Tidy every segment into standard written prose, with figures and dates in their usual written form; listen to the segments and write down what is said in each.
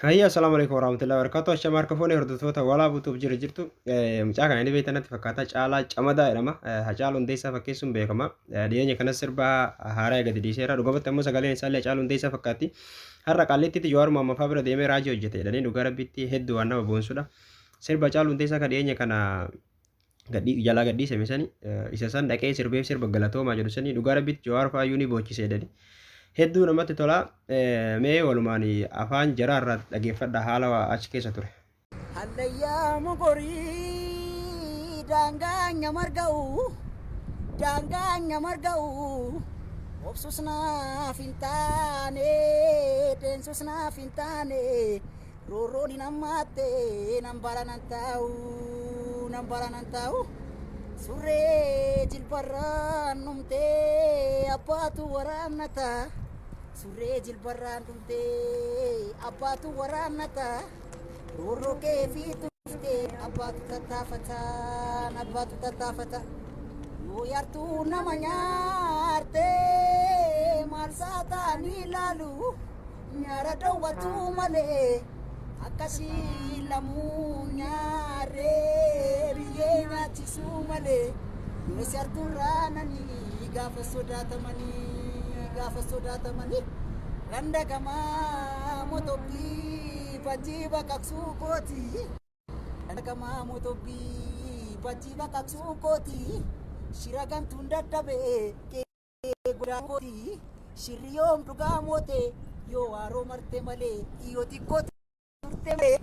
Hayya, assalaamu alaikum warahmatullahi wabarakatuh. Ashama harka fuunee hordoftoota walaa buutuuf jira jirtu. Mucaa kana ni beektan natti fakkaata. Caalaa Camadaa jedhama. Hacaaluu Hundeessaa fakkeessuun beekama. Dhiyeenya kanas sirba haaraa gadi dhiiseera. Dhugumatti ammoo sagaleen isaallee Hacaaluu Hundeessaa fakkaatti. Har'a Qaallittiitti Jawaar Mohaammed fa'aa bira deemee raajii hojjete jedhanii, dhugaa Rabbitti hedduu waan nama boonsudha. Sirba Hacaaluu Hundeessaa kan dhiyeenya kana gadhii jalaa gadhiisame sani, isa san dhaqee sirbeef, sirba galatoomaa jedhu sani, dhugaa Rabbitti Jawaar fa'aa ni boochise jedhani. Hedduu namatti tola. Mee walumaan afaan jaraa irraa dhageeffadha haala achi keessa ture. Hallayyaa mogorii daangaa marga'u, daangaa marga'u, obsus naaf hin taane, deensus naaf hin taane, roorroon hin hammaatte, nan bara nan taa'u, nan bara nan taa'u. Surree jilbarraan dhumtee abbaatu waraannata, surree jilbarraan dhumtee abbaatu waraannata, roorroo kee fi tuftee abbaatu tattaafata, abbaatu tattaafata. Yoo yartuu nama nyaarte maal saataanii ilaalu, nyaara dawwatu malee, akkasii lamuu nyaarree biyyee nyaachisuu malee. Yoo yartuu raananii gaafa sodaatamanii, gaafa sodaatamanii, randa gamaa motobbii bajjii baqaqsuu kooti. Randa gamaa motobbii bajjii baqaqsuu kooti. Shira gantuun dadhabee godhaa kooti. Shirri yoom dhugaa moote, yoo waaroo marte malee, yoo xiqqoo turte malee.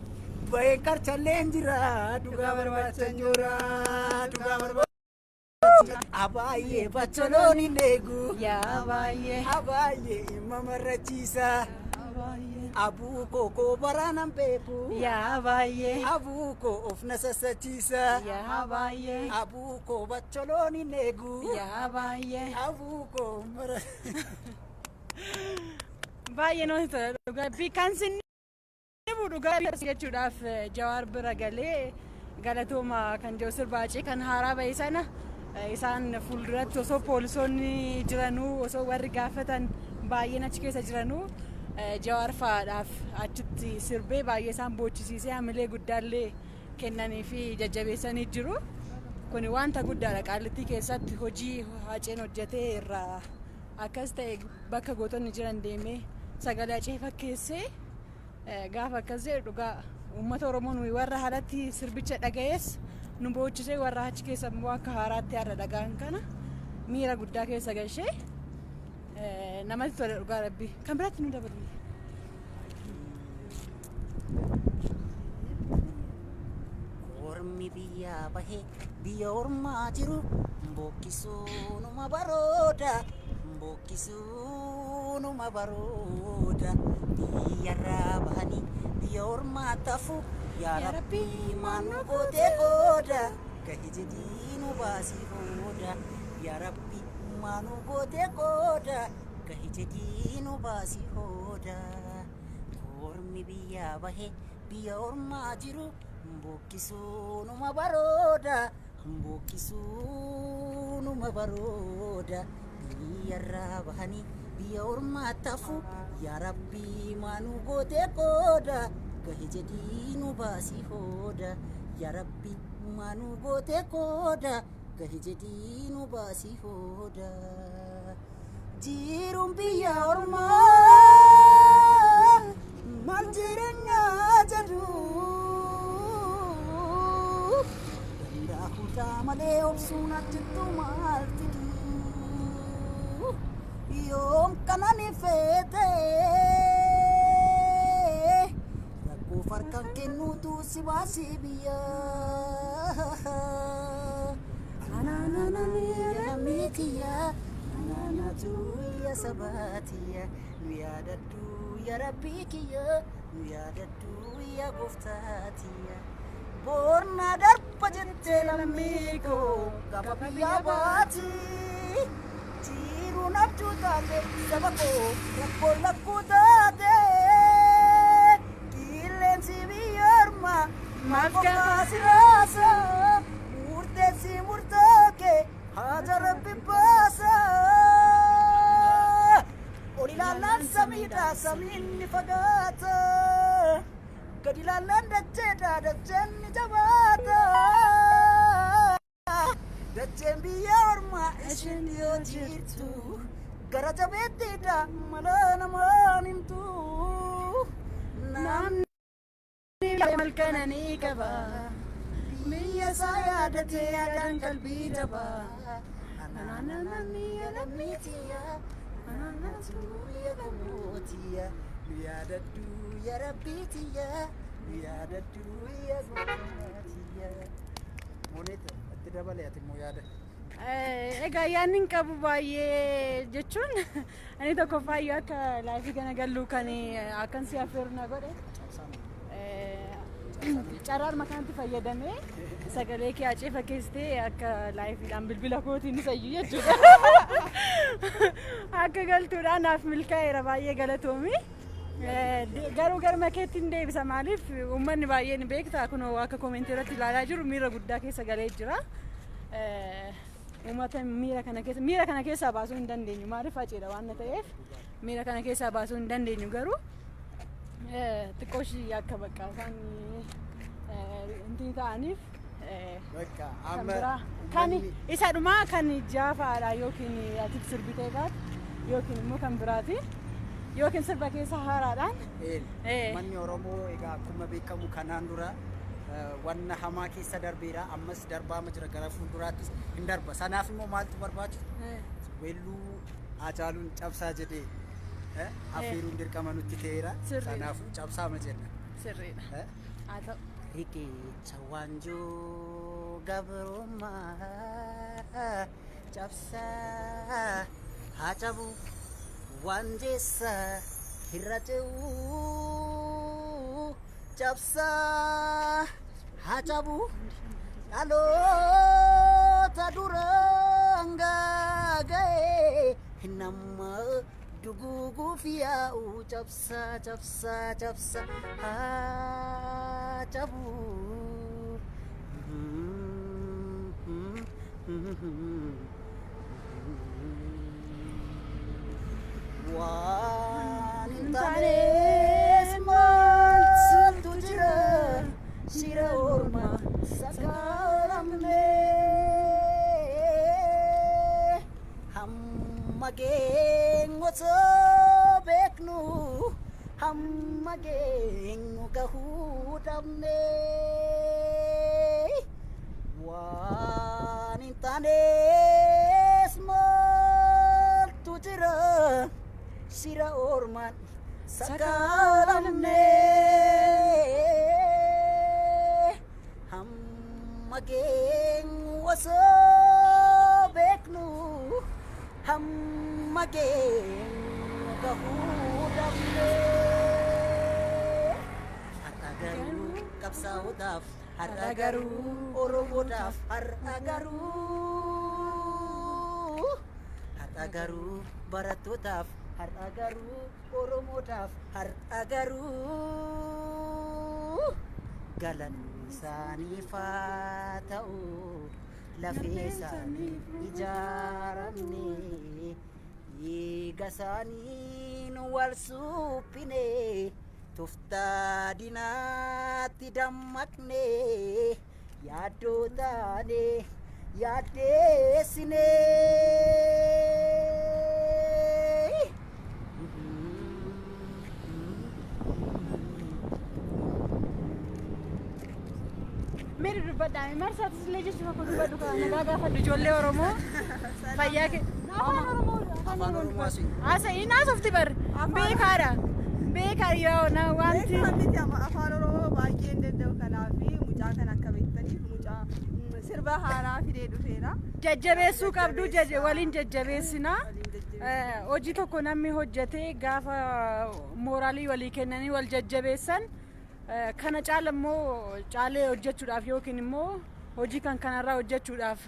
Baheen karchalleen jira, dhugaa barbaachan jira, dhugaa barbaacha. Abaayyee bacholoon hin eegu. Yaa baay'ee. Abaayyee imma marrachiisa. Abuu koo koo baraanan beeku. Yaa baay'ee. Abuu koo of na sassachiisa. Yaa baay'ee. Abuu koo bacholoon hin eegu. Yaa baay'ee. Abuu koo mara. Baay'ee namatti tola dhugaa. Kan sin dhibu dhugaa jechuudhaaf, Jawaar bira galee galatooma kan jedhu sirba Hacee kan haaraa bahe sana isaan fuulduratti, osoo poolisoonni jiranuu, osoo warri gaafatan baay'een achi keessa jiranuu, Jawaar fa'aadhaaf achitti sirbee baay'ee isaan boochisiisee, hamilee guddaallee kennanii fi jajjabeessanii jiru. Kuni wanta guddaadha. Qaallittii keessatti hojii Haceen hojjetee irraa akkas ta'e, bakka gootonni jiran deemee sagalee Hacee fakkeessee gaafa akkas jedhu, dhugaa uummata Oromoo nuyi warra haalatti sirbicha dhaga'es nu boochisee, warra achi keessa immoo akka haaraatti har'a dhagaan kana miira guddaa keessa galchee namatti tola dhugaa Rabbii. Kan biraatti nu dabalu. Ormi biyyaa bahee biyya ormaa jiru bokkisuunuma barooda, bokkisuunuma barooda. Biyyarraa bahanii biyya ormaa tafu, yaa Rabbii maal nu gootee qooda, gahi jedhii nu baasii hooda. Yaa Rabbi maal nu gootee qooda, gahi jedhii nu baasii hooda. Ormi biyyaa bahee biyya ormaa jiru bokkisuunuma barooda, bokkisuunuma barooda. Biyyarraa bahanii biyya ormaa tafu, yaa Rabbii maal nu gootee qooda, gahi jedhii nu baasii hooda. Yaa Rabbi maal nu gootee qooda, gahi jedhii nu baasii hooda. Jiruun biyya ormaa maal jireenyaa jedhu, danda'a kutaa malee obsuun achittu maal fidu, yoom kanan feete, rakkoof harkaan kennuutu si baasii biyya. Anaanana anaanatu ya sabaatiya, nu yaadadhu ya Rabbii kiyya, nu yaadadhu ya gooftaatiya. Boorna darba jettee lammii koo gaafa biyyaa baati. Jiruun abjuu taate saba koo, rakkoon lakkuu taate. Qilleensi biyya ormaa maal qofaa si raasa? Murteessi murtoo kee haja Rabbi baasa. Ol ilaallaan samiidha, samiin ni fagaata. Jaallan dacheedha, dacheen ni jabaata. Dacheen biyya ormaa isheen yoo jirtu gara jabeettiidha mala namaan himtu. Namni Malkananii qaba. Biyya isaa yaadatee yaadaan qalbii jabaa. Lammiitiyya, anaanatu ya gammootiyya, nu yaadadhu ya rabbiitiyya, nu yaadadhu ya gootiyya. Mooneet, itti dabalee ati immoo yaada. Egaa yaadni hin qabu baay'ee jechuun ani tokkoffaayyuu akka live kana gallu kan akkan si affeeru na godhe. Carraadhuma kanatti fayyadamee sagalee kee Hacee fakkeessitee akka liveiidhaan bilbila kootiin isayyuu jechuudha. Akka galtuudhaan naaf milkaa'eera, baay'ee galatoomi. Garuu garma keetti hin deebisa, maaliif uummanni baay'een beektaa kunoo akka commentii irratti ilaalaa jiru miira guddaa keessa galee jira. Uummata miira kana keessaa baasuu hin dandeenyu, maaliif Haceedha waan ta'eef miira kana keessaa baasuu hin dandeenyu, garuu xiqqoo ishii akka bakka isaan intii ta'aniif Bakka kan amma biraa kan isa dhumaa kan jaafaadha yookiin ati sirbitee baate yookiin immoo kan biraati yookiin sirba keessa haaraadhaan. Uummanni Oromoo egaa akkuma beekamu kanaan dura wanna hamaa keessa darbeera, ammas darbaama jira, gara fuulduraattis hin darba. Sanaaf immoo maaltu barbaachisa? Weelluu Hacaaluun cabsaa jedhee affeeruun dirqama nutti ta'eera. Sanaafuu cabsaama jenna. Sirriidha. Haa ta'u. Riqicha waanjoo gabrummaa cabsaa haa cabu, waanjeessa hirra ce'uu cabsaa haa cabu, dhaloota duraan gaaga'ee nama duguuguuf yaa'u cabsaa, cabsaa, cabsaa haa cabu. Waan hin taanes maaltu jira, shira ormaa sakaalamne hamma geenyu osoo beeknu hamma geenyu gahuu dhabne. Waan hin taanes maaltu jira, shira ormaan sakaalamne hamma geenyu osoo beeknu hamma geenyu gahuu dhabne. Har'a garuu qabsaa'otaaf, har'a garuu Oromoodhaaf, har'a garuu, har'a garuu barattootaaf, har'a garuu Oromoodhaaf, har'a garuu galanni isaaniif haa ta'u, lafee isaanii ijaaramne, dhiiga isaaniin wal suphine, toftaa diinaatti dammaqne, yaaddoo taane yaaddeessine. Mee dubbadhaa, marsaatis illee jechuun akka dubbadhu kana nagaa gaafadhu ijoollee Oromoo fayyaa kee. Afaan Oromoo. Afaan Oromoo asii. Haasa'ii naasofti bar beekaadha. Beekaa yoo na wanti. Beekaa miti, amma afaan Oromoo baay'ee hin danda'u, kanaaf mucaa kana akka beektaniif mucaa sirba haaraa fidee dhufeera. Jajjabeessuu qabdu, waliin jajjabeessinaa. Waliin jajjabeessina. Hojii tokko namni hojjetee gaafa mooraalii walii kennanii wal jajjabeessan kana caala immoo caalee hojjechuudhaaf yookiin immoo hojii kan kanarraa hojjechuudhaaf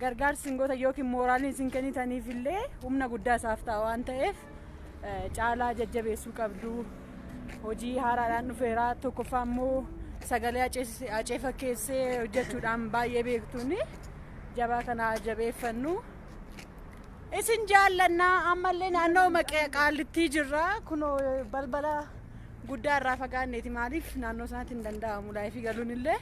gargaarsi isin gootan yookiin mooraaliin isin kennitaniif illee humna guddaa isaaf ta'a waan ta'eef caalaa jajjabeessuu qabdu. Hojii haaraadhaan dhufeera, tokkoffaa immoo sagalee Hacee fakkeessee hojjechuudhaan baay'ee beektuuni jabaa kana jabeeffannu. Isin jaallannaa, ammallee naannoo Maqee Qaallittii jirra. Kunoo balbala Guddaa irraa fagaanneeti, maaliif naannoo sanatti hin danda'amu live galuun illee.